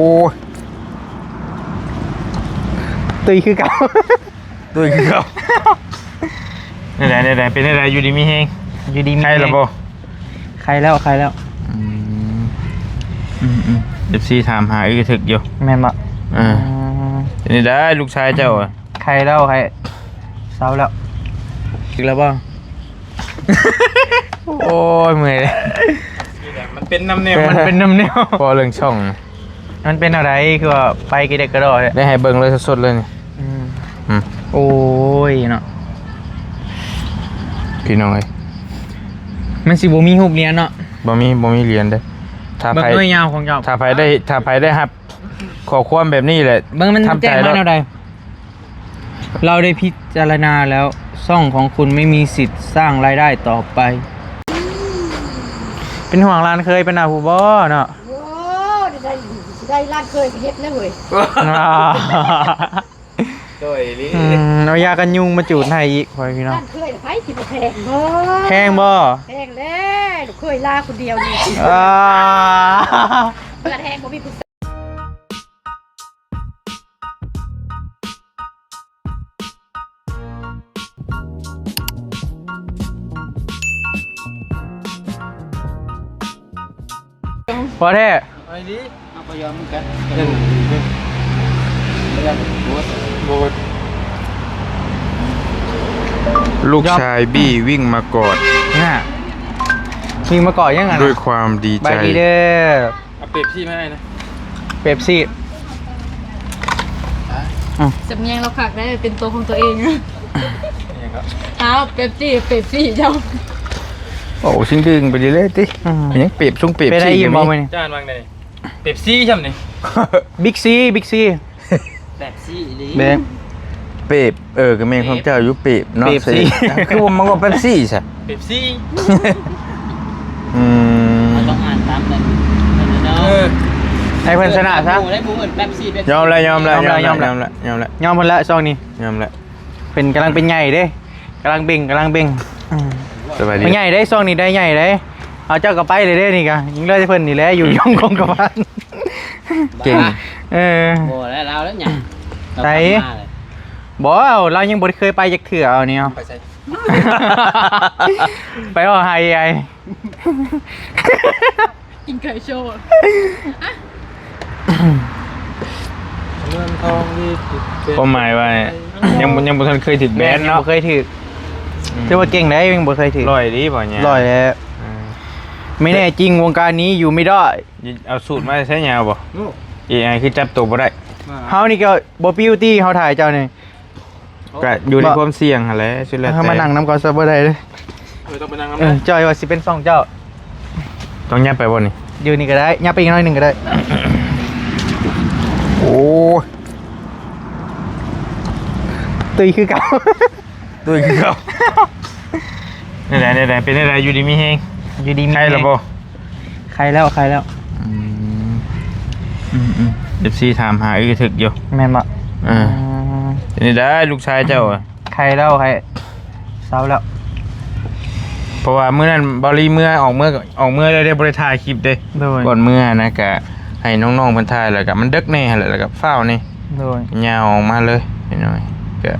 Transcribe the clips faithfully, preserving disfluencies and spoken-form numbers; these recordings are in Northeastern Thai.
โอ้ย ตุยคือเก่า ตุยคือเก่า ได้ไดได้ไดเป็นได้ไดอยู่ดีมีแฮง อยู่ดีมีแฮง ไข้แล้วบ่ ไข้แล้ว ไข้แล้ว อืม อืมอืม เอฟซีถามหาอึกระทึกอยู่ แม่นบ่ อ่า อืม เป็นได้ไดลูกชายเจ้าอะ ไข้แล้ว ไข้ เซาแล้ว อีกแล้วบ่ โอ้ย เมื่อยเลย มันเป็นน้ำแนว มันเป็นน้ำแนว พอเรื่องช่องนะ มันเป็นอะไร คือว่าไปกี่เด็กกระโดดเลย ได้ให้เบิ่งเลยสดๆเลยนี่ อืม อืม โอ้ยเนาะ พี่น้องเอ้ย มันสิบ่มีรูปเหรียญเนาะ บ่มี บ่มีเหรียญเด้อ ถ้า เบิ่ง ไผ หน่วยยาวของเจ้า ถ้าไผได้ ถ้าไผได้รับ ข้อความแบบนี้แหละ เบิ่งมัน ทำใจ แจ้งมา แล้ว แนวใด เราได้พิจารณาแล้ว ช่องของคุณไม่มีสิทธิ์สร้างรายได้ต่อไป เป็นห่วงหลานเขยเป็นหน้าผู้บ่เนาะ โอ้ ได้ ได้หลานเขยไปเฮ็ดแล้วเว้ย อ่า โดยลิ อืม เอายากันยุงมาจูดให้อีก พ่อพี่น้อง หลานเขยไผสิบ่แพงบ่ แพงบ่ แพงแล้ว ลูกเขยลาคนเดียวนี่ อ่า เลือดแห้งบ่มีผู้ พอแท้ ไอ้ดิ เอาไปยอมกัน เล่น เล่น โบ๊ท โบ๊ท ลูกชายบี้วิ่งมากอด น่ะ วิ่งมากอดยังไงนะ ด้วยความดีใจ ไปดีเด้อ เอาเป๊ปซี่มาให้นะ เป๊ปซี่ สำเนียงเราคักได้เป็นตัวของตัวเอง ยังก็ อ้าว เป๊ปซี่ เป๊ปซี่เจ้า โอ้ ชิงดึงไปเรื่อยๆติ อืม ยังเป๊ปซุงเป๊ป ไปได้ ซี่ ยิน ก็ บ่ มี มื้อนี้ จานวางได้นี่ เป๊ปซี่ช่ำนี่ บิ๊กซี บิ๊กซี แบบซี่อีหลี แบง เป๊ป เออ ก็แม่นของเจ้าอยู่เป๊ปเนาะ เป๊ปซี่ คือว่ามันก็เป๊ปซี่ซะ เป๊ปซี่ อืม เราต้องอ่านตามนั้น เออ ให้เพิ่นชนะซะ หมู่ได้หมู่อื่นเป๊ปซี่ เป๊ปซี่ ยอมแล้ว ยอมแล้ว ยอมแล้ว ยอมแล้ว ยอมแล้ว ยอมแล้ว ยอมแล้ว ยอมเพิ่นละช่องนี้ ยอมแล้ว เป็นกำลังเป็นใหญ่เด้ กำลังเบ่ง กำลังเบ่ง อืม สบายดี เป็นใหญ่เด้ ช่องนี้ได้ใหญ่เด้ เอาเจ้าก็ไปเลยเด้นี่กะ ยิงเลยเพิ่นนี่แหละ อยู่ยงคงกระพัน เก่ง เออ บ่แล้ว ลาวแล้วหยัง ใส่ ลาวกลับมาเลย บ่ ลาวยังบ่เคยไปจักเทื่อ เอานี่เอา ไปใส่ ไปเอาไฮไอ กินไก่โชว์ เมืองทองนี่เป็น ความหมายว่า ยังบ่ ยังบ่ทันเคยถืกแบนเนาะ ยังบ่เคยถืก อืม ถือว่าเก่งได้ ยังบ่เคยถืก ร้อยดีบ่เนี่ย ร้อยแล้ว อ่า ไม่แน่จริง วงการนี้อยู่ไม่ได้ เอาสูตรมาใช้ยาวบ่ โอ้ เอไอ คือจับตัวบ่ได้ มา เฮานี่ก็บ่ปิ้วตี้ เฮาถ่ายเจ้านี่ ก็อยู่ในความเสี่ยงหั่นแหละ สุดแล้วแต่ เฮามานั่งนำก่อนซะบ่ได้เด้อ เออ ต้องไปนั่งนำ เออ เด้อ จอยว่าสิเป็นช่องเจ้า ต้องยับไปบ่นี่ อยู่นี่ก็ได้ ยับไปอีกหน่อยหนึ่งก็ได้ โอ้ย ตุยคือเก่า ตุยคือเก่า ได้ไดได้ไดเป็นได้ไดอยู่ดีมีแฮง อยู่ดีมีแฮง ไข้แล้วบ่ ไข้แล้ว ไข้แล้ว อืม อืมอืม เอฟซีถามหาอึกระทึกอยู่ แม่นบ่ เออ อืม เป็นได้ไดลูกชายเจ้าอะ ไข้แล้ว ไข้ เซาแล้ว เพราะว่ามื้อนั้นบ่าวลีเมือ ออกเมือ ออกเมือแล้วได้บ่ได้ถ่ายคลิปเด้ โดย ก่อนเมือนะ กะให้น้องๆเพิ่นถ่าย แล้วกะมันดึกแน่หั่นแหละ แล้วกะฟ้าวแน่ โดย ยาวออกมาเลยพี่น้อง กะ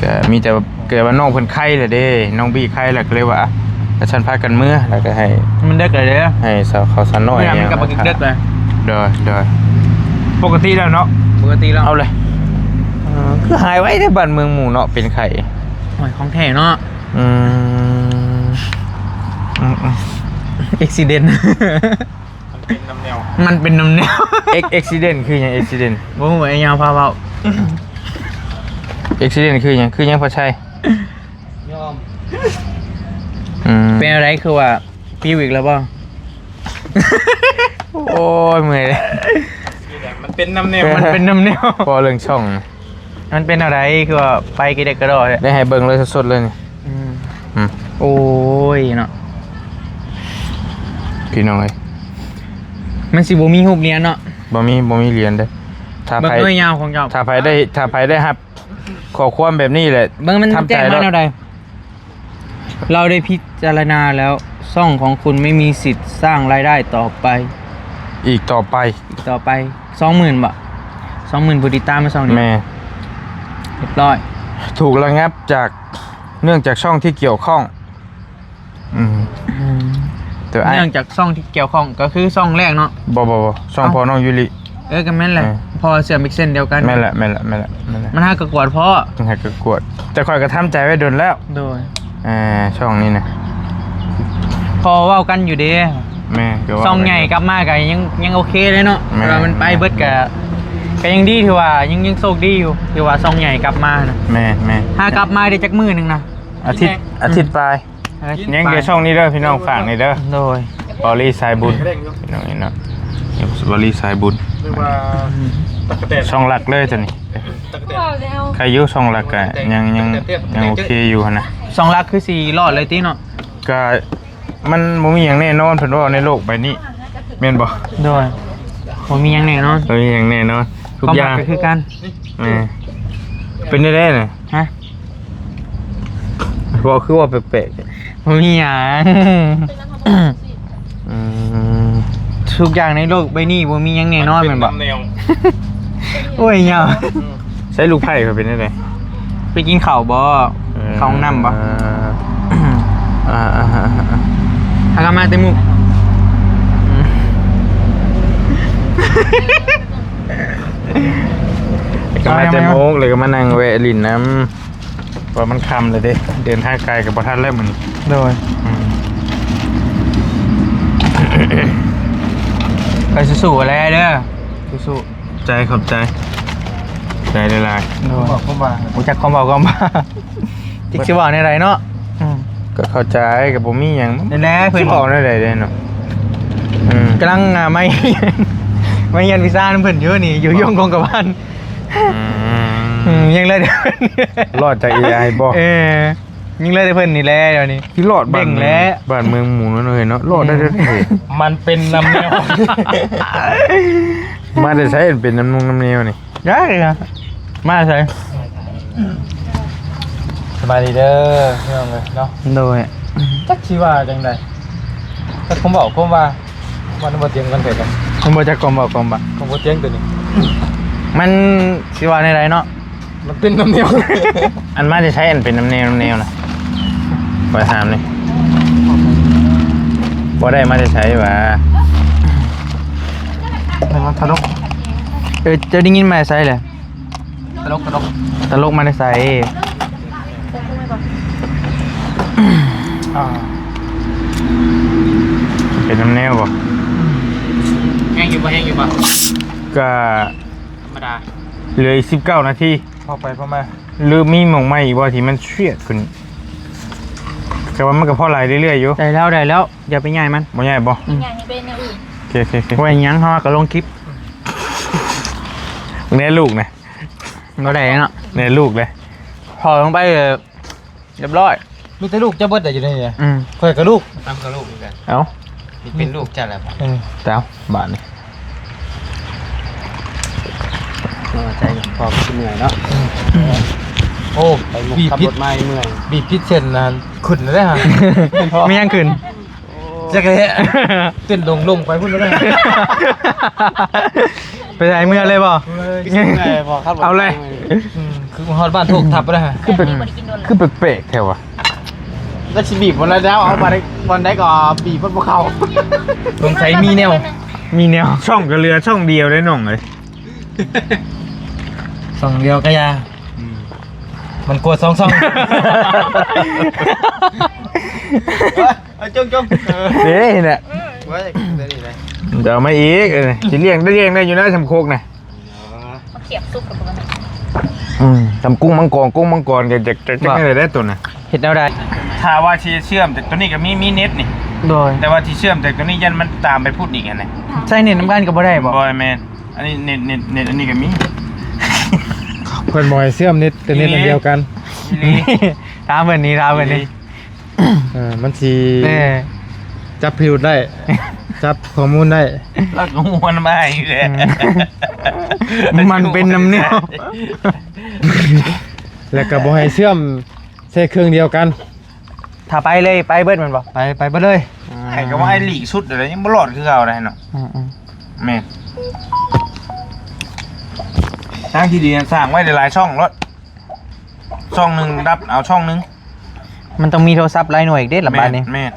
กะมีแต่ กะว่าน้องเพิ่นไข้แหละเด้ น้องบี้ไข้แล้วก็เลยว่า อ่ะ ก็ซั่นพากันเมือ แล้วก็ให้ มันดึกเลยเด้ ให้สาวเขาสาวน้อย เนี่ยมันก็ เนี่ย บ่ดึกเลย โดย โดย ปกติแล้วเนาะ ปกติแล้ว เอาเลย เออ คือหายไวแท้บ้านเมืองหมู่เนาะ เป็นไข้ โอ้ย ของแท้เนาะ อืม อืมอืม อุบิเหตุ มันเป็นนำแนว มันเป็นนำแนว เอ็ก อุบิเหตุ คือหยัง อุบิเหตุ บ่ฮู้ ไอ้ยาวพาเว้า อุบิเหตุ คือหยัง คือหยัง พ่อชัย ยอม อืม เป็นอะไร คือว่าปิ้วอีกแล้วบ่ โอ้ย เมื่อยเลย มันเป็นนำแนว มันเป็นนำแนว พอเรื่องช่องนะ มันเป็นอะไร คือว่าไปกี่เด็กกระโดดเลย ได้ให้เบิ่งเลยสดๆเลยนี่ อืม อืม โอ้ยเนาะ พี่น้องเอ้ย มันสิบ่มีรูปเหรียญเนาะ บ่มี บ่มีเหรียญเด้อ ถ้า เบิ่ง ไผ หน่วยยาวของเจ้า ถ้าไผได้ ถ้าไผได้รับ ข้อความแบบนี้แหละ เบิ่งมัน ทำใจ แจ้งมา แล้ว แนวใด เราได้พิจารณาแล้ว ช่องของคุณไม่มีสิทธิ์สร้างรายได้ต่อไป อีกต่อไป อีกต่อไป สองหมื่น บ่ สองหมื่น ผู้ติดตามมาช่องนี้ แม่ เรียบร้อย ถูกระงับจาก เนื่องจากช่องที่เกี่ยวข้อง อืม อืม แต่อ้าย เนื่องจากช่องที่เกี่ยวข้องก็คือช่องแรกเนาะ บ่ บ่ บ่ ช่อง เอ้า พ่อน้องยูริ เออ ก็แม่นแหละ เออ พ่อเสื่อมอีกเส้นเดียวกัน แม่นแหละ แม่นแหละ แม่นแหละ แม่นแหละ มันหากะกวดพ่อ มันหากะกวด แต่ข้อยก็ทำใจไว้โดนแล้ว โดย อ่า ช่องนี้นะ พอเว้ากันอยู่เด้ แม่น ก็เว้ากันอยู่ ช่องใหญ่กลับมาก็ยัง ยังโอเคเลยเนาะ แม่น แต่ว่ามันไปเบิดก็ ก็ยังดี ถือว่ายัง ยังโชคดีอยู่ ถือว่าช่องใหญ่กลับมานะ แม่น แม่น ถ้ากลับมาได้จักมื้อหนึ่งนะ อาทิตย์ อาทิตย์ปลาย อาทิตย์ปลาย ยังเหลือช่องนี้เด้อพี่น้อง ฝากนี่เด้อ โดย บอลลี่สายบุญ พี่น้องนี่เนาะ บอลลี่สายบุญ เรียกว่า อืม ตั๊กแตน ช่องหลักเลยตัวนี้ ตั๊กแตน ใครอยู่ช่องหลักก็ยัง ยัง ยังโอเคอยู่หั้นนะ ช่องหลักคือสิรอดเลยติเนาะ ก็มันบ่มีหยังแน่นอน เพิ่นว่าในโลกใบนี้ แม่นบ่ โดย บ่มีหยังแน่นอน บ่มีหยังแน่นอน ทุกอย่าง ความรักก็คือกัน แม่น เป็นได้ได๋น่ะ ฮะ เว้าคือว่าแปลกๆ บ่มีหยัง อืม ทุกอย่างในโลกใบนี้บ่มีหยังแน่นอนแม่นบ่ มันเป็นน้ำแนว โอ้ย ยาว ใส่ลูกไผ่เขาเป็นจั่งใด ไปกินข้าวบ่ เออ เข้าห้องน้ำบ่ อ่า อ่า อ่า อ่า หากะมาแต่มุก อืม ก็มาแต่มุก เลยก็มานั่งแวะเล่นนำ ว่ามันค่ำแล้วเด้ เดินทางไกลก็บ่ทันแล้วมื้อนี้ โดย อืม ไปสู้ๆ แล้วเด้อ สู้ๆ ใจ ขอบใจ ใจหลายๆ โดย บอกความว่า รู้จักความเว้าความว่า จักสิเว้าแนวใดเนาะ อืม ก็เข้าใจ ก็บ่มีหยัง นั่นแหละ เพิ่น สิเว้าแนวใดเด้เนาะ อืม กำลัง อ่า มา มาเรียนวิชานำเพิ่นอยู่นี่ อยู่ยงคงกระพัน อืม อืม ยังเลย รอดจาก เอไอ บ่ เออ ยังเลยแต่เพิ่นนี่แหละเดี๋ยวนี้ ที่รอดบ้าน เด้งแล้ว เมือง บ้านเมืองหมู่นั่นเลยเนาะ รอดได้ อืม ด้วย มันเป็นน้ำแนว มาแต่ไส เป็นน้ำนงน้ำแนวนี่ ได้เลยนะ มาไส สบายดีเด้อพี่น้องเอ้ยเนาะ โดย จักสิว่าจั่งใด จักคำเว้าคำว่า มันบ่เถียงกันเถิด มันบ่จักความเว้าความว่า คำบ่เถียงตัวนี้ มันสิว่าแนวใดเนาะ มันเป็นน้ำแนว อันมาแต่ไส อันเป็นน้ำแนวน้ำแนวนะ ข้อยถามนี่ บ่ได้มาแต่ไสหวา มันมาตลก เออ เจ้าได้ยินมาแต่ไสแหละ ตลก ตลก ตลกมาแต่ไส อ่า เป็นน้ำแนวบ่ แฮงอยู่บ่ แฮงอยู่บ่ ก็ ธรรมดา เหลืออีกสิบเก้านาที พอไปพอมา หรือมีหม่องใหม่อีกบ่ที่มันเสียดขึ้น แต่ว่ามันก็พอไหลเรื่อยๆอยู่ ได้แล้ว ได้แล้ว อย่าไปย้ายมัน บ่ย้ายบ่ อืม ย้ายให้เป็นอย่างอื่น โอเค โอเค โอเค ว่าหยัง เฮาก็ลงคลิป แน่ลูกนะ บ่ได้เนาะ แน่ลูกเลย พอลงไป เออ เรียบร้อย มีแต่ลูกเจ้าเบิดอะอยู่ในนี่ อืม ข้อยก็ลูก ตำกับลูกเหมือนกัน เอ้า นี่เป็นลูกเจ้าแล้วบ่ เออ เจ้า บาดนี่ เออ ใจพอมันสิเมื่อยเนาะ โอ้ ไปมุก บีบ ขับ พิษ รถมาเมื่อย บีบพิษเส้นนะ ขึ้นแล้วเด้อฮะ มีหยังขึ้น จักแหละ เต้นลงๆ ไปพุ้นแล้วเด้อ ไปไส เมื่อยเลยบ่ เมื่อย เมื่อยบ่ ขับรถ เอาเลย อืม คือฮอดบ้านโทกทับแล้วฮะ คือแปลก คือแปลกๆแท้วะ แล้วสิบีบบ่ได้แล้ว เอาบ่ได้ บ่ได้ก็บีบมันบ่เข้า สงสัยมีแนว มีแนว ช่องก็เหลือช่องเดียวได้น้องเอ้ย ช่องเดียวก็อย่า อืม มันกลัวสองช่อง เอาจงๆ เออ นี่แหละ ไว้เดี๋ยวนี้นะ เดี๋ยวเอามาอีก เออ สิเลี้ยงได้ เลี้ยงได้อยู่นะ สำโคกนะ มาเขียบซุปกับมัน อืม ทำกุ้งมังกร กุ้งมังกร จะ จะ จะ บ่ จะได้ตัวน่ะ เฮ็ดแนวใด ถ้าว่าสิเชื่อมจากตัวนี้ก็มี มีเน็ตนี่ โดย แต่ว่าสิเชื่อมจากตัวนี้ยันมันตามไปพุ้นอีกหั่นน่ะ ใช้เน็ตนำกันก็บ่ได้บ่ บ่แม่น อันนี้เน็ต เน็ต เน็ตอันนี้ก็มี เพิ่นบ่ให้เชื่อมเน็ต แต่เน็ตอันเดียวกัน อีหลี ถามเพิ่นนี่ ถามเพิ่นนี่ อีหลี เออ มันสิ แน่ จับพิรุธได้ จับข้อมูลได้ แล้วก็ม่วนมาอีกแล้ว อืม มันเป็นน้ำเนียว แล้วก็บ่ให้เชื่อมใช้เครื่องเดียวกัน ถ้าไปเลย ไปเบิดแม่นบ่ ไป ไปเบิดเลย อืม ให้ก็ว่าไอ้ลีกสุดแล้วยังบ่รอดคือเก่าได้เนาะ อืมๆ แม่น ทางที่ดีสร้างไว้หลายๆช่องโลด ช่องหนึ่งดับเอาช่องหนึ่ง มันต้องมีโทรศัพท์หลายหน่วยอีกเด้ล่ะ แม่น บาดนี้ แม่น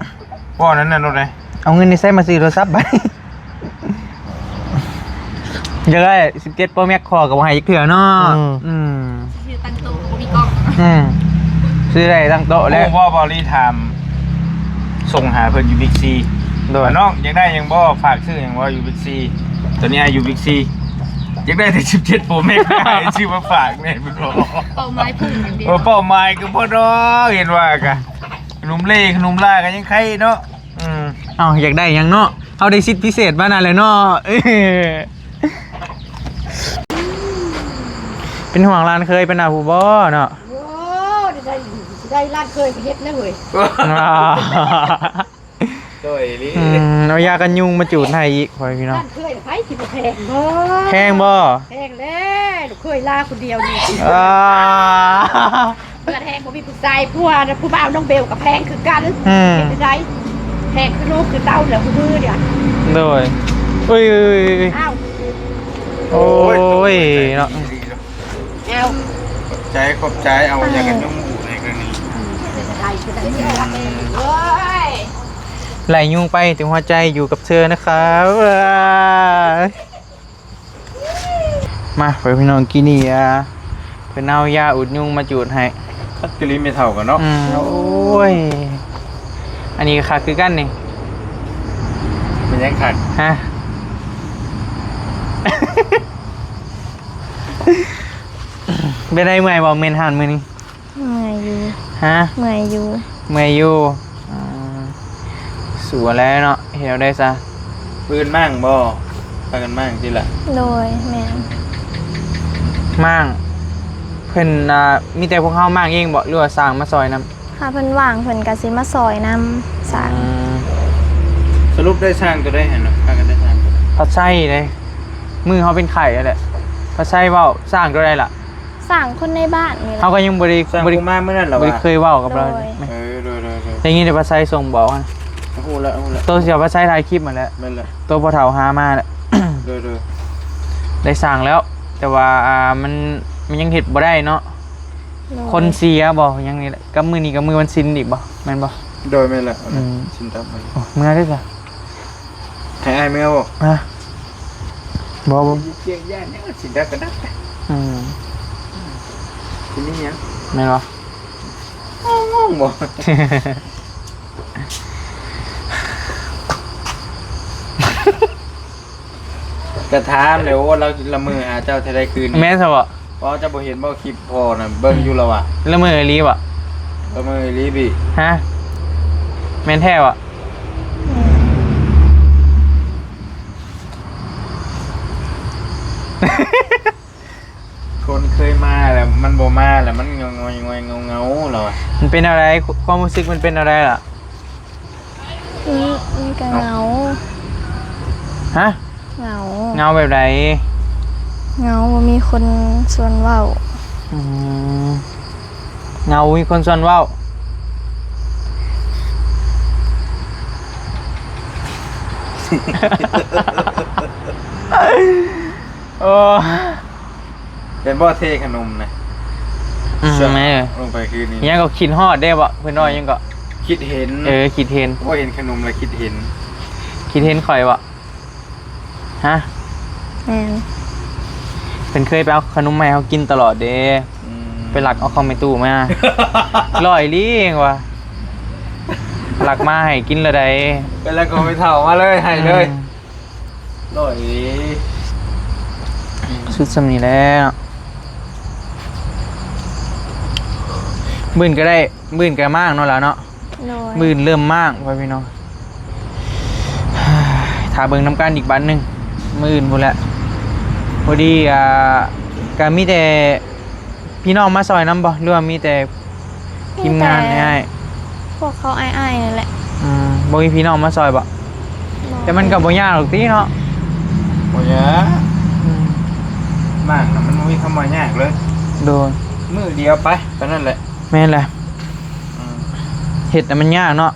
เพราะอันนั้นน่ะโลดเลย เอาเงินในไสมาซื้อโทรศัพท์บาดนี้ อยากได้สิบเจ็ด Pro Max ขอก็บ่ให้จักเทื่อเนาะ อืม อืม ซื้อตั้งโต๊ะบ่มีกล้อง อืม ซื้อได้ตั้งโต๊ะแล้ว โอ้ ว่าบอลลี่ถาม ส่งหาเพิ่นอยู่บิ๊กซี โดย ว่าน้องอยากได้หยังบ่ ฝากซื้อหยังบ่อยู่บิ๊กซี ตอนนี้อ้ายอยู่บิ๊กซี อยากได้แต่ สิบเจ็ด Pro Max ได้ ซื้อมาฝากแม่เพิ่นบอก เป้าหมายพุ่งอย่างเดียว เออ เป้าหมายก็บ่ดอก เห็นว่ากะ ขนมเล่ขนมลาก็ยังไข่เนาะ อืม เอ้า อยากได้หยังเนาะ เฮาได้สิทธิพิเศษมานั่นแหละเนาะ เอ้ย เป็นห่วงหลานเขยปานน่ะผู้บ่เนาะ โอ้ ได้ ได้ ได้หลานเขยไปเฮ็ดแล้วเว้ย อ่า โดยอีหลี อืม เอายากันยุงมาจูดให้อีก พ่อแม่พี่น้อง หลานเขยไผสิบ่แพงบ่ แพงบ่ แพงแล้ว ลูกเขยลาคนเดียวนี่ อ่า เพื่อนแฮงบ่มีผู้ชาย ผัวนะ ผู้บ่าวน้องเบลก็แพงคือกัน อืม เป็นได แพงคือลูกคือเต้าแล้วคือมือเดียว โดย เอ้ย เอ้ย เอ้ย อ้าว โอ้ย โอ้ย เนาะ เอา ขอบใจ ขอบใจ เอายากันยุงมาอุดให้กันนี่ เป็นไดคือไดเว้ย ไหลยุงไปถึงหัวใจอยู่กับเธอนะครับ มา ไปพี่น้อง กินนี่อ่ะ เพิ่นเอายาอุดยุงมาจูดให้ คักกะลีไม่เท่ากันเนาะ อืม โอ้ย อันนี้ก็คักคือกันนี่ เป็นยังคัก ฮะ เป็นไง เมื่อยบ่ เมนหันมื้อนี้ เมื่อยอยู่ ฮะ เมื่อยอยู่ เมื่อยอยู่ อ่า สวยแล้วเนาะ เฮ็ดได้ซะ ปืนมั่งบ่ พากันมั่งติล่ะ โดย แม่น มั่ง เพิ่น อ่า มีแต่พวกเฮามั่งเองบ่ หรือว่าสร้างมาซอยนำ ถ้าเพิ่นว่างเพิ่นก็สิมาซอยนำสร้าง อืม สรุปได้สร้างตัวใดหั่นน่ะ พากันได้สร้างตัวใด ผัดไส้เด้ มือเฮาเป็นไข้นั่นแหละ ผัดไส้เว้า สร้างตัวใดล่ะ สร้างคนในบ้านนี่แหละ เฮาก็ยังบ่ได้ สร้าง บ่ได้ ผู้มามื้อนั้นเหรอวะ บ่ได้เคยเว้ากับเรา โดย เออ โดย โดย โดย อย่างนี้เดี๋ยวผัดไส้ส่งบอกหั่น ฮู้แล้ว ฮู้แล้ว ตัวเสียผัดไส้ถ่ายคลิปมาแล้ว แม่นแล้ว ตัวพ่อเฒ่าหามาแล้ว โดย โดย ได้สร้างแล้ว แต่ว่า อ่า มัน มันยังเฮ็ดบ่ได้เนาะ โดย คนเสียบ่ ยังนี่แหละ กับมื้อนี้กับมื้อวันศีลอีกบ่ แม่นบ่ โดย แม่นแล้ว อืม ศีลตัดมัน โอ้ เมื่อได้จ้ะ ให้อ้ายแมวบ่ ฮะ บ่ บ่ เสียงย่านเนี่ยสิดักกระดัก อืม สิมีหยัง แม่นบ่ งงบ่ กะถามเลย โอ้ เราละเมอหาเจ้าเท่าใดคืนนี้ แม่นซะบ่ เพราะเจ้าบ่เห็นบ่คลิปพ่อน่ะ เบิ่งอยู่แล้ววะ ละเมออีหลีบ่ ละเมออีหลีบิ ฮะ แม่นแท้บ่ คนเคยมาแล้วมันบ่มาแล้วมันงอยๆ เงาๆ แล้วอะ มันเป็นอะไร ความรู้สึกมันเป็นอะไรล่ะ อืม มันก็เหงา ฮะ เหงา เหงาแบบใด เหงา บ่มีคนชวนเว้า อืม เหงา มีคนชวนเว้า โอ้ เป็นบ่เทขนมนะ อืม เชื่อ แม่ ลงไปคืนนี้ ยังก็คิดฮอดได้บ่ เพิ่นว่ายังก็ คิดเห็น เออ คิดเห็น โอ้ เห็นขนมแล้วคิดเห็น คิดเห็นข่อยบ่ ฮะ แม่น เพิ่นเคยไปเอาขนมมาให้เฮากินตลอดเด้ อืม ไปลักเอาของแม่ตู้มา ร้อยหลีเองว่ะ ลักมาให้กินละใด ไปลักของแม่เฒ่ามาเลย ให้เลย อืม ร้อยหลี สุดส่ำนี้แหละ มื้ออื่นก็ได้ มื้ออื่นก็มางเนาะล่ะเนาะ โดย มื้ออื่นเริ่มมาง พ่อพี่น้อง ถ้าเบิ่งนำกันอีกบัดหนึ่ง มื้ออื่นพู้นแหละ พอดี อ่า ก็มีแต่พี่น้องมาซอยนำบ่ หรือว่ามีแต่ทีมงาน มีแต่ อ้ายๆ พวกเขาอ้ายๆ นั่นแหละ อืม บ่มีพี่น้องมาซอยบ่ บ่ แต่มันก็บ่ยากหรอกติเนาะ บ่ยาก อืม มางน่ะมันบ่มีคำว่ายากเลย โดย มื้อเดียวไป เท่านั้นแหละ แม่นแหละ อืม เฮ็ดน่ะมันยากเนาะ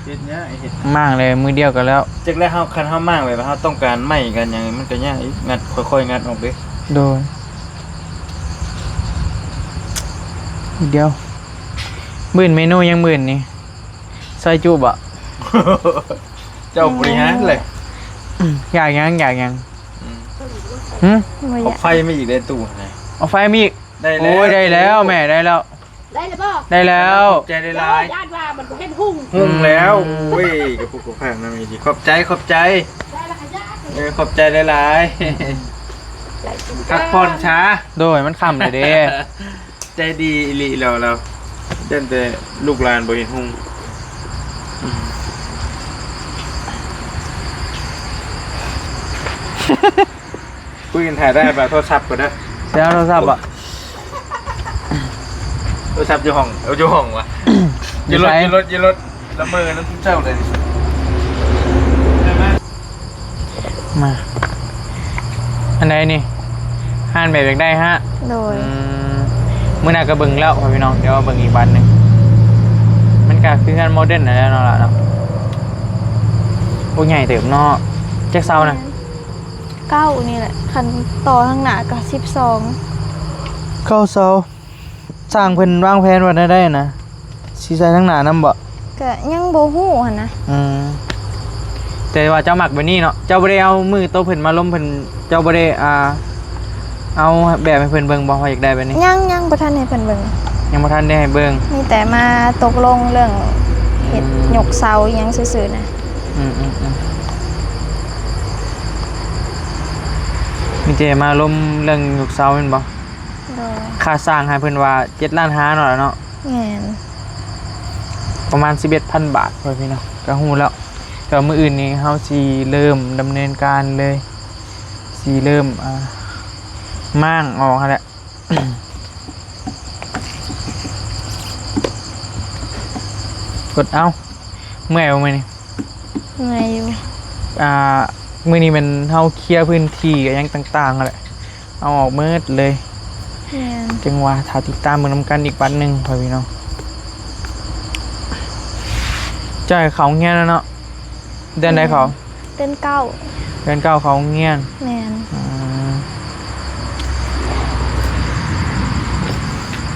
เฮ็ดหยังเฮ็ด ม้างเลยมื้อเดียวก็แล้ว จักแล้วเฮา คันเฮาม้างแบบเฮาต้องการไม้กันหยัง มันก็ยากอีก งัด ค่อยๆ งัดออกเด้ โดย เดี๋ยว มื้ออื่นเมนูหยังมื้ออื่นนี่ ซอยจุบ่ เจ้าบริหารเลย อืม อยากหยัง อยากหยัง อืม หึ บ่อยาก เอาไฟมาอีกในตู้นะ เอาไฟมาอีก ได้แล้ว โอ้ย ได้แล้วแม่ ได้แล้ว ได้แล้วบ่ ได้แล้ว ขอบใจหลายๆ ย่านว่ามันบ่เห็นหุง หุงแล้ว อืม โอ้ย กระปุกกระพังนั่นนี่ ขอบใจ ขอบใจ ได้แล้วขยะ เออ ขอบใจหลายๆ ได้กิน พักผ่อนช้า โดย มันค่ำเลยเด้ ใจดีอีหลีแล้ว แล้ว ย่านแต่ลูกหลานบ่เห็นหุง อืม คุยกันถ่ายได้แบบโทรศัพท์ก่อนนะ เดี๋ยวโทรศัพท์อะ โทรศัพท์อยู่ห้อง เอาอยู่ห้องวะ อยู่รถ อยู่ไส อยู่รถ อยู่รถ ละเมอน้ำเจ้าเลย มา อันใดนี่ ห่านแบบอยากได้ฮะ โดย อืม มื้อหน้าก็เบิ่งแล้วพ่อพี่น้อง เดี๋ยวเบิ่งอีกวันหนึ่ง มันก็คือเฮือนโมเดิร์นนั่นแหละเนาะล่ะเนาะ โอ้ ใหญ่เติบเนาะ จักเสานะ เก้านี่แหละ คันต่อทางหน้าก็สิบสอง เก้าเสา สร้างเพิ่นวางแผนไว้ได้นะ สิใส่ทางหน้านำบ่ ก็ยังบ่ฮู้หั้นนะ อืม แต่ว่าเจ้ามักแบบนี้เนาะ เจ้าบ่ได้เอามือโตเพิ่นมาลมเพิ่น เจ้าบ่ได้ อ่า เอาแบบให้เพิ่นเบิ่งบ่ ว่าอยากได้แบบนี้ ยัง ยังบ่ทันให้เพิ่นเบิ่ง ยังบ่ทันได้ให้เบิ่ง มีแต่มาตกลงเรื่องเฮ็ด อืม ยกเสาอิหยังซื่อๆนะ อืม อืม อืม มีแต่มาลมเรื่องยกเสาแม่นบ่ โดย ค่าสร้างให้เพิ่นว่าเจ็ดล้านห้าเนาะล่ะเนาะ แม่น ประมาณสิบเอ็ดพันบาทพ่อพี่น้อง ก็ฮู้แล้ว แต่ว่ามื้ออื่นนี้เฮาสิเริ่มดำเนินการเลย สิเริ่ม อ่า ม้างออกหั้นแหละ กดเอา เมื่อยบ่มื้อนี้ เมื่อยอยู่ อ่า มื้อนี้แม่นเฮาเคลียร์พื้นที่กับหยังต่างๆนั่นแหละ เอาออกหมดเลย แม่น จั่งว่าถ้าติดตามเบิ่งนำกันอีกบัดหนึ่งพ่อพี่น้อง จ่ายเขาโรงเรียนแล้วเนาะ เดือนใดเขา เดือนเก้า เดือนเก้าเขาโรงเรียน แม่น อืม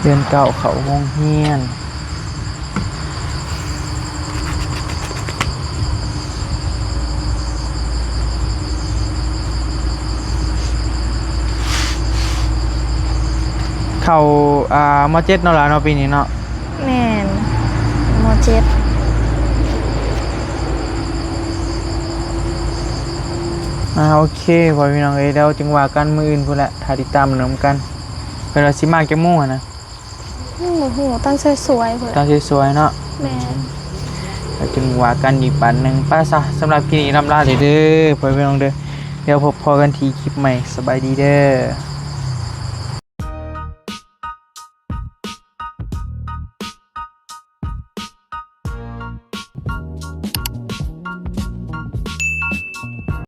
เดือนเก้าเขาโรงเรียน เข้า อ่า ม.เจ็ด เนาะล่ะเนาะ ปีนี้เนาะ แม่น ม.เจ็ด อ่า โอเค พ่อพี่น้องเอ้ย เดี๋ยวจั่งว่ากันมื้ออื่นพู้นแหละ ถ้าติดตามนำกัน เพิ่นว่าสิมาจักโมงหั้นนะ อืม บ่ฮู้ ตอนสวยๆพู้นแหละ ตอนสวยๆเนาะ แม่น แล้วจั่งว่ากันอีกบัดหนึ่ง ไปซะ สำหรับคลิปนี้ล่ำลาเด้อ พ่อพี่น้องเด้อ เดี๋ยวพบพ้อกันที่คลิปใหม่ สบายดีเด้อ